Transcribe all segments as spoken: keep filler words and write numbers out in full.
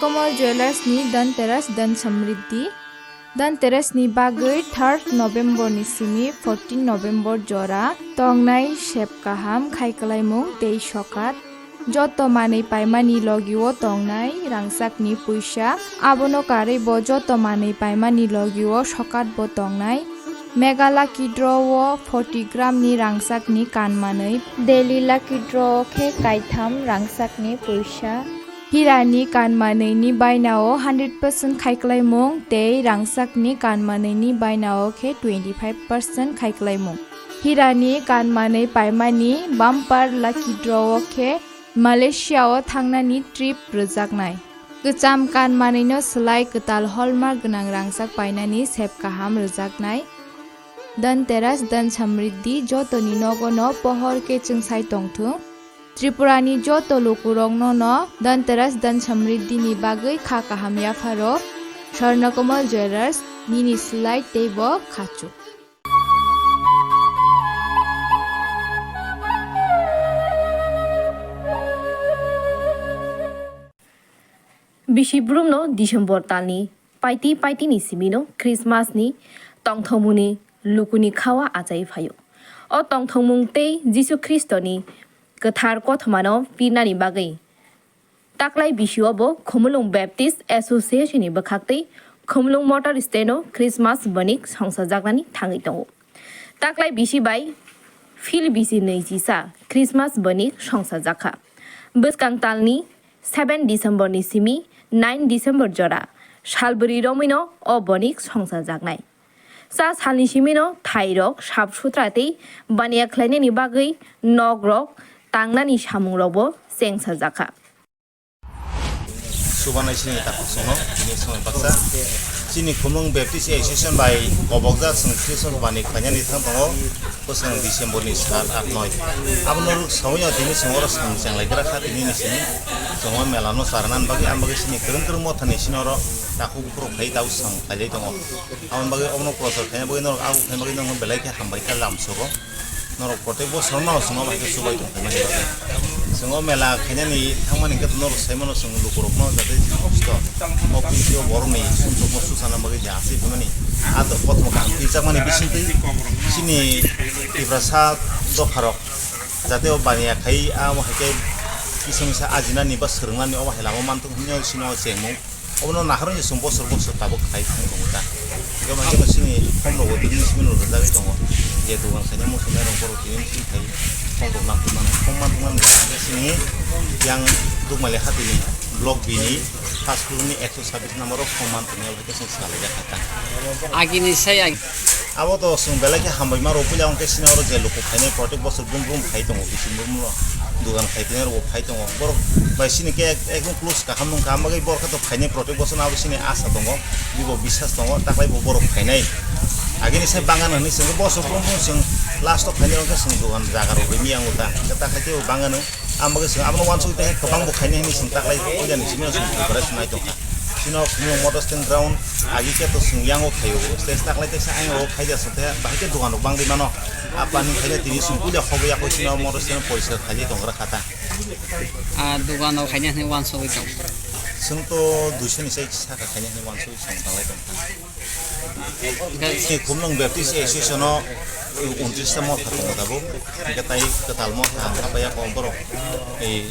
Komal Jewellers ni Dhanteras Dhan Samriddhi. Dhanteras ni bagwi third November ni simi fourteen November jora tongnai sep kaham khai kwlaimung tei sokat. Joto manwi paimani logio tongnai rangchakni puisa, abono karwi bo joto manwi paimani logio sokat bo tongnai. Mega Lucky Draw o forty gram ni rangchakni kan manwi, Daily Lucky Draw o khe kaitham rangchakni puisa. Hirani kan manwi ni bainao hundred percent khai kwlaimung tei rangchakni kan manwi ni bainao khe twenty five percent khai kwlaimung. Hirani kan manwi paimani bumper lucky draw o khe Malaysia o thangnani trip rwjaknai. Kwcham kan manwino swlai kwtal hallmark gwnang rangchak painani sep kaham rwjaknai. Dhanteras Dhan Samriddhi jotoni nogono pohor khe chwngsai tongthung. Tripurani joto lukurokno no Dhanteras Dhan Samriddhi ni bagwi kha kaham yapharo. Swarnakomal Jewellers, nini swlai teibo khachuk. Bisi brumno December talni paiti paitini simino Christmas ni tongthokmungni lukuni khawa achai phaio. O tongthokmung tei Jisu Khristoni kwthar kothomano pirnani bagwi taklai bisio bo Khumulwng Baptist Association ni bwkhaktwi Khumulwng Motor Stand o Christmas bonik songsajaknani thangwi tongo. Taklai bisi bai Phil bisi nwi chisa Christmas bonik songsajakha. Bwskang talni seven December ni simi nine December jora salbwrwi romwino o bonik songsajaknai. Cha salni simino thairok sap sutra tei baniya khlainani bagwi nokrok tangnani samungrokbo chengsajakha. Subanai sini takhuk songno tini somoi baksa chini Khumulwng Baptist Association bai kobokjak chwng Christmas bani khlainani thang tongo. Bwswng December ni sat, at, noi. Abono rwk sawino tini chwng oro samung chenglai gra kha tini ni simi chwng o mela no charwna bagwi, ang bagwi sini kwrwng kwrwng mothani sini oro takhuk bukhuk khai tau samung khailai tongo. Aboni bagwi obono prochar khaina bagwi norok abo khaina bagwi norokno belai khe hambai kha lamsogo. Norok protek bosor no chwng obo hai khe chubai tong khaimani bagwi. Chwng o mela khainani thangmani hwnkhe norok sai mano chwng lukurokno jate kosto o prithibi o borokni sumsokno suchana bagwi je achai phaimani. A to kothoma kaham twijakmani bisingtwi chini Tiprasa dopharok jate o baniya khai abo hai khe kisa misa ajinani ba swrwngnani obo hai lama manthok hwnwi sino chengmung. Obono naharwi chwng bosor bosor tabuk khai thang tongo ta. Hingke mangkhe chini khom rogo tini simi no rwjagwi tongo. Je dogan khaina muchunai rok borok tini simi khai khom rok nang tongmani. Khom man tongmani chini yang Dukmali hatini block B ni first floor ni ekso sabbish number o khom man tongmani hai khe chwng swkalaijak kha ta. Agini sai ag- Abo to chwng belai khe hambai ma rw puila hwnkhe sini oro je luku khainai protek bosor brum brum khai tongo bisi brum brum no dogan khai tini rw khai tongo borok bai sini khe ek- ekdom close kaham nung kaham bagwi borok khe to khainai protek bosor no abo sini asa tongo bibo bisas tongo taklai bo borok khainai agini sai bangan hwnwi chwng bosor brum brum chwng last o khainai hwnkhe chwng dogan jaga rw rwmi yango ta hwnkhe taklai teibo bangan ang bagwi chwng abono uansugwi tei kwbang bo khainai hwnwi chwng taklai puila ni simi chwng preparation nai tongkha. Sino khumlung motor stand ground agi khe to chwng yango khaio. Stage taklai teisa ayang o khaida sothe bahai khe dogan rok bangwi mano. A planning khaida tini chwng puila hobwi yakho sino motor stand poriskar khaidi tongra kha ta. A dogan rok khaina hwnwi uansugwi tong. Chwng to duiso ni sai saka khaina hwnwi uansugwi chwng tanglai tongkha. Chini Khumlung Baptist Association o untris ta motha tongo tabuk. Hingke tai kwtal motha hapaiya kong borok. Ei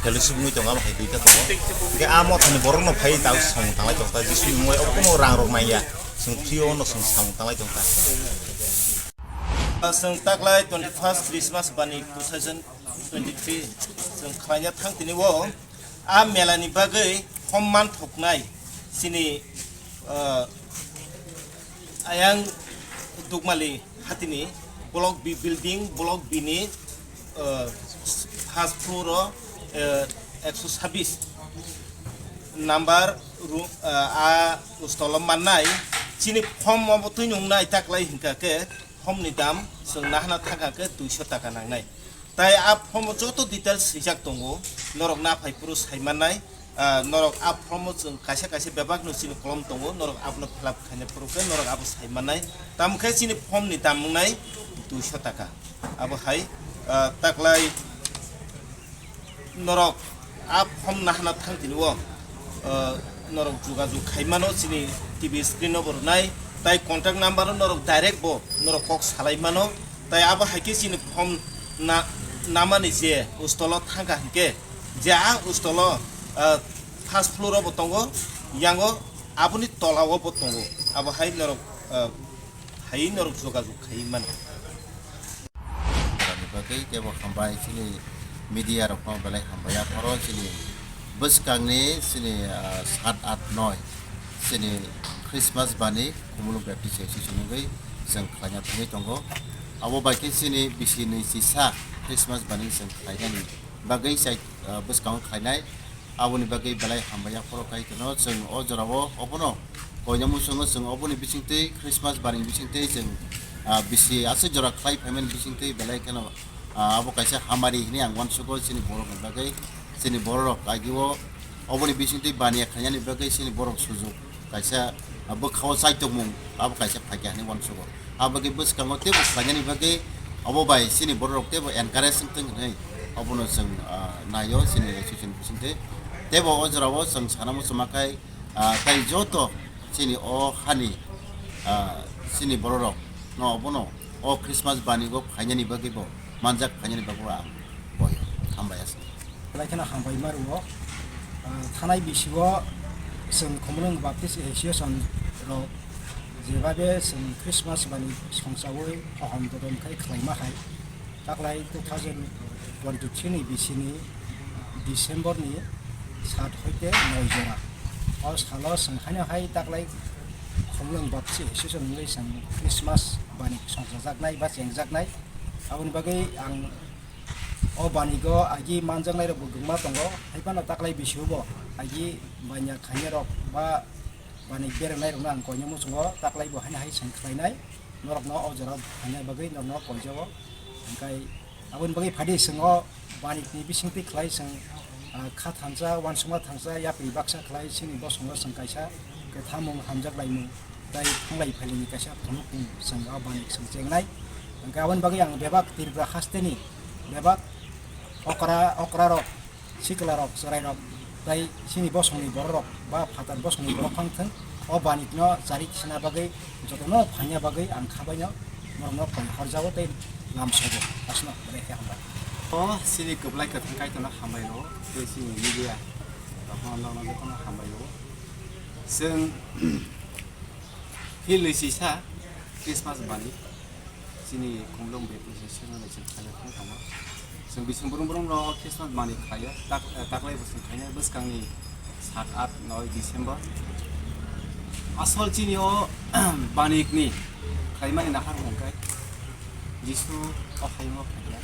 fellowship wngwi tongo abo hai duita tongo. Hingke a mothani borokno phai ta samung tanglai tongkha. Jisuni mungwi obo kuno rang rok nangya. Chwng free o no chwng samung tanglai tongkha. Chwng taklai twenty first Christmas bani two thousand twenty three chwng khlaina thang tini o. A mela ni bagwi hom man thoknai chini, ah, ayang Dukmali hatini block B building, block B ni, ah, first floor o, ah, ekso sabbish number room, ah, a stolo mannai chini form obo twi nungnai taklai hingka khe. Hom ni dam chwng nahana thangkha khe duiso taka nangnai. Tai a form o joto details swijak tongo, norok naphai phuru sai mannai. Ah, norok a form o chwng kaisa kaisa bebak no chini kolom tongo, norok abono fill up khaina phuru khe norok abo sai mannai. Tamo khe chini form ni dam wngnai duiso taka. Abo hai, ah, taklai norok a form nahana thang tini o, Ah, norok jogajog khai mano chini T V screen o bo rwnai, tai contact number o norok direct bo norok kok salai mano, tai abo hai khe chini form na, namani je ustolo thangkha hinkhe, je a ustolo, ah, first floor o bo tongo, yango aboni tola o bo tongo, abo hai norok, ah, hai norok jogajog khai mano. Borokni bagwi teibo hambai chini media rokno belai hambai, aphoro chini bwskangni chini, ah, sat at noi chini Christmas bani Khumulwng Baptist Association wngwi chwng khlaina thangwi tongo. Abo bai khe chini bisi nwi chisa Christmas bani chwng khlainani bagwi chai, ah, bwskango khlainai. Aboni bagwi belai hambai, aphoro kaitorno chwng o jorao obono koinai muchungo chwng oboni bisingtwi Christmas bani bisingtwi chwng, ah, bisi aswk jora khlai phaimani bisingtwi belai kheno, ah, abo kaisa hamari hinwi ang uansugo chini borokni bagwi. Chini bororok agio oboni bisingtwi baniya khainani bagwi chini borok sujuk kaisa, ah, bwkhao chaitokmung abo kaisa phaikha hinwi uansugo. Abo bagwi bwskango teibo khlainani bagwi obo bai chini bororok teibo encourage wngthung hinwi obono chwng, ah, naio chini association bisingtwi. Teibo o jorao chwng sana muchungma khai, ah, tai joto chini o hani, ah, chini bororok no obono o Christmas banigo phainani bagwi bo manjak phainani bagwi ang boyo hambai aswk. Belai kheno hambai ma rwo. Ah, thanai bisi o chwng Khumulwng Baptist Association rok jebabe chwng Christmas bani songchaui hohom dodom khai khlaima hai, taklai two thousand twenty three ni bisi ni December ni sat hoite noi jora. O salo chwng haino hai taklai Khumulwng Baptist Association wngwi chwng Christmas bani songchajaknai ba chengjaknai. Aboni bagwi ang o banigo agi manjaknai rok bo kwbangma tongo, hai phano taklai bisi o bo agi baniya khainai rok ba bani beranai rokno ang koinai muchungo taklai bo haino hai chwng khlainai, norokno o jora phaina bagwi norokno koijago. Hingkhai aboni bagwi phaidi chwng o banikni bisingtwi khlai chwng, ah, kha thansa, uansukma thansa, yapri baksa khlai chini bosongo chwng kaisa kwthamung hamjak laimung tei thanglai phailini kaisa phunukmung chwng o banik chwng chengnai. Hingkhe aboni bagwi ang bebak Tripura hasteni bebak okra, okrarok, siklarok, chwrairok tei chini bosongni bororok ba phatar bosongni borok phang thwng, o banikno chari tisana bagwi jotono phaina bagwi ang khabaino norokno koi horjago tei lamsogo. Asno, belai khe hambai. O chini kwplai kwthang Kaitorno hambai rwo, tei chini media rokno norokno jotono hambai rwo. Chwng philwi sisa Christmas bani chini Khumulwng Baptist Association bai chwng khlaiya thang tongma. Chwng bising brum brum rok Christmas bani khlaiya, tak, eh, taklai bo chwng khlainai bwskangni sat, at, noi December. Asol chini o banikni khlaimani nahar hwnkhe Jisu o hayungo phaiya.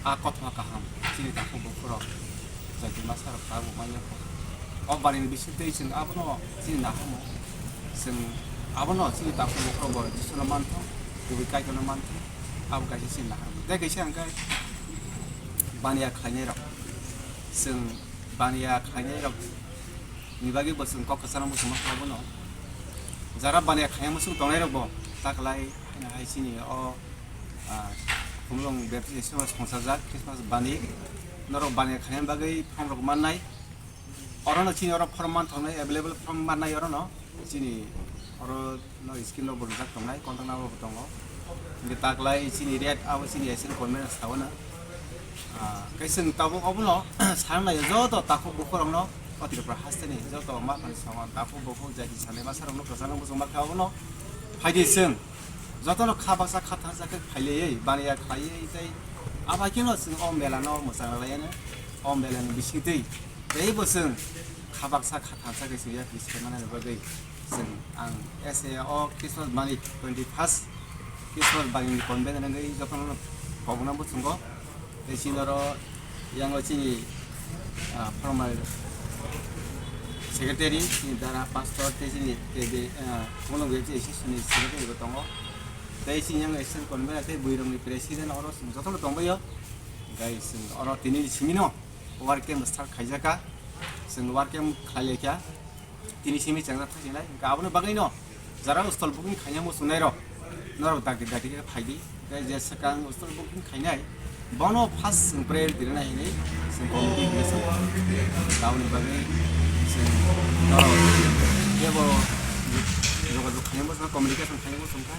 A kothoma kaham chini takhuk bukhurok, jati masa rok tabuk manya kho. O bani ni bising twi chwng abono chini nahamo. Chwng abono chini takhuk bukhurok bo Jisu no mantho, kubui Kaitor no mantho. Abo kaisa chini nahamo. Tei kaisa hwnkhe baniya khlainai rok. Chwng baniya khlainai rok ni bagwi bo chwng kok kwcharo muchungma kha bono. Jara baniya khlaiya muchung tongnai rok bo taklai haino hai chini o, ah, Khumulwng Baptist Association songchajak Christmas bani. Norok baniya khlaina bagwi form rok mannai. Orono chini oro form man thoknai, available form mannai orono. Chini oro no scheme rok bo rijak tongnai, contact number bo tongo. Hingke taklai chini rate abo chini S N comment sao na. Ah, khe chwng tabuk obono sanai joto takhuk bukhurokno o Tripura hasteni joto ma khan sawan takhuk bukhuk jati sanai masa rokno kwchangno muchungma kha obono. Phaidi chwng jotono kha baksa kha thansa khe phailaywi baniya khlaiwi tei abo haikhe no chwng o mela no mwchang laiyano o mela ni bisingtwi teibo chwng kha baksa kha thansa khe chwng yakri se manani bagwi chwng ang S A o Christmas bani twenty first Christmas bani convener wngwi jotono kobokna muchungo. Tei chini oro yango chini, ah, former secretary, chini dara pastor, tei chini K B, ah, Khumulwng B F C association ni secretary bo tongo. Tei chini yango assistant convener tei bwrwi rokni president oro chwng jotono tongbaio. Tei chwng oro tini ni simino work camp start khaijaka. Chwng work camp khlai laikha. Tini simi chengna thang sinai, hingke aboni bagwino jara stol booking khaina muchungnai rok, norok dakti dakti khe phaidi, hingke je swkang stol booking khainai, bono first chwng priority rwnai hinwi chwng committee hinwi chwng. Aboni bagwi Jogajog khainai bosong, communication khainai bosong kha.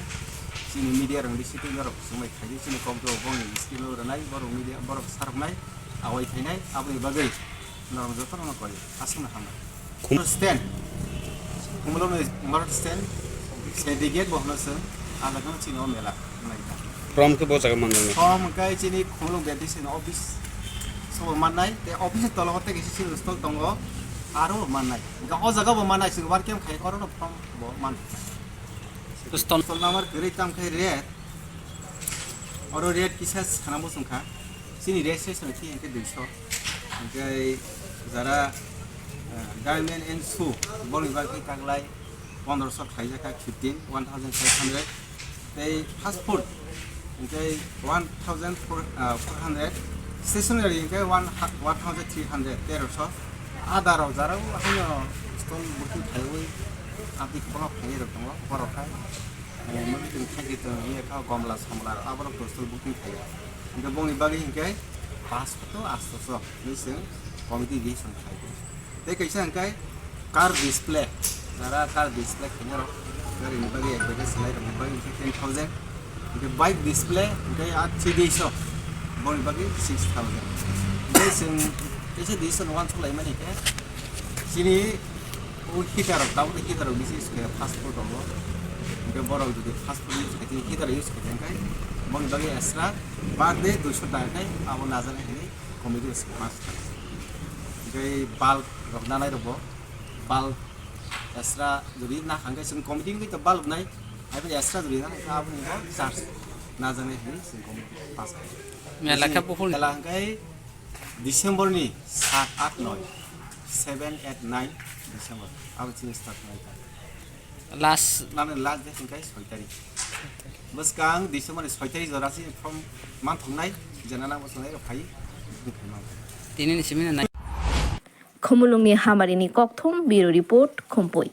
Chini media rok ni sitting rok swngbai khaidi, chini kok do bongni skill rwnai, borok media, borok saroknai, awai khainai, aboni bagwi norok jotono koi, aswkno hamnai. Khum- Stand. Khumulwng ni motor stand, syndicate bo hwnwi se, ah jaga no chini o mela nai ta. From khe bo jaga manjaknai. From hwnkhe chini Khumulwng B D C ni office sobo mannai, tei office ni tola o tei kisa chini stall tongo, aro mannai. Hwnkhe o jaga bo mannai, chwng work camp khai oro no from bo man. Stall. Stall number kwrwi tamo khe red. Oro rate kisa sana bo chwngkha. Chini registration fee hwnkhe duiso. Hwnkhe jara, eh, garment and shoe, boni bagwi taklai pondroso khlaijak kha, fifteen, one thousand five hundred. Tei fast food hwnkhe one thousand four, ah, four hundred. Stationery hwnkhe one ha-, one thousand three hundred, teroso. Ada rok jara o haino stall booking khaiwi abdi khulok khainai rok tongo, borok khai. Eh, mui tong khaikhe tong wngya kha, gomla somla rok, aborok to stall booking khaiya. Hingke bongni bagwi hingke paanch to aatso so hinwi chwng committee ri chwng khlai. Tei kaisa hingke car display, jara car display khainai rok, gari ni bagwi advertise khlai rok ni bagwi hingke ten thousand, hingke bike display hingke a three D so, bongni bagwi six thousand. Hingke chwng kaisa decision wansuk lai mani khe, chini o heater rok, tabuk heater rok bisi use khe fast food rogo. Hingke borok jodi fast food use khe heater use khe hingke boni bagwi extra per day duiso taka khe abo najaknai hinwi committee o swkang ma. Hingke bulb rok nanai rok bo bulb extra jodi nakha hingke chwng committee ni to bulb nai, hai bai extra jodi nanai khe aboni bo charge najaknai hinwi chwng committee pass kha. Mela khe buphur. Mela hingke December ni saat, aat, noi, seven, eight, nine December. Abo chini start khlai kha. Last. Nani last date hingke soi tarik. Bwskang December ni soi tarik jora si form manthoknai, jena nang bosongnai rok phai, bini phai manthok. Tini ni simi na nai. Khumulwngni Hamarini kokthum, Bureau Report, Khumpui.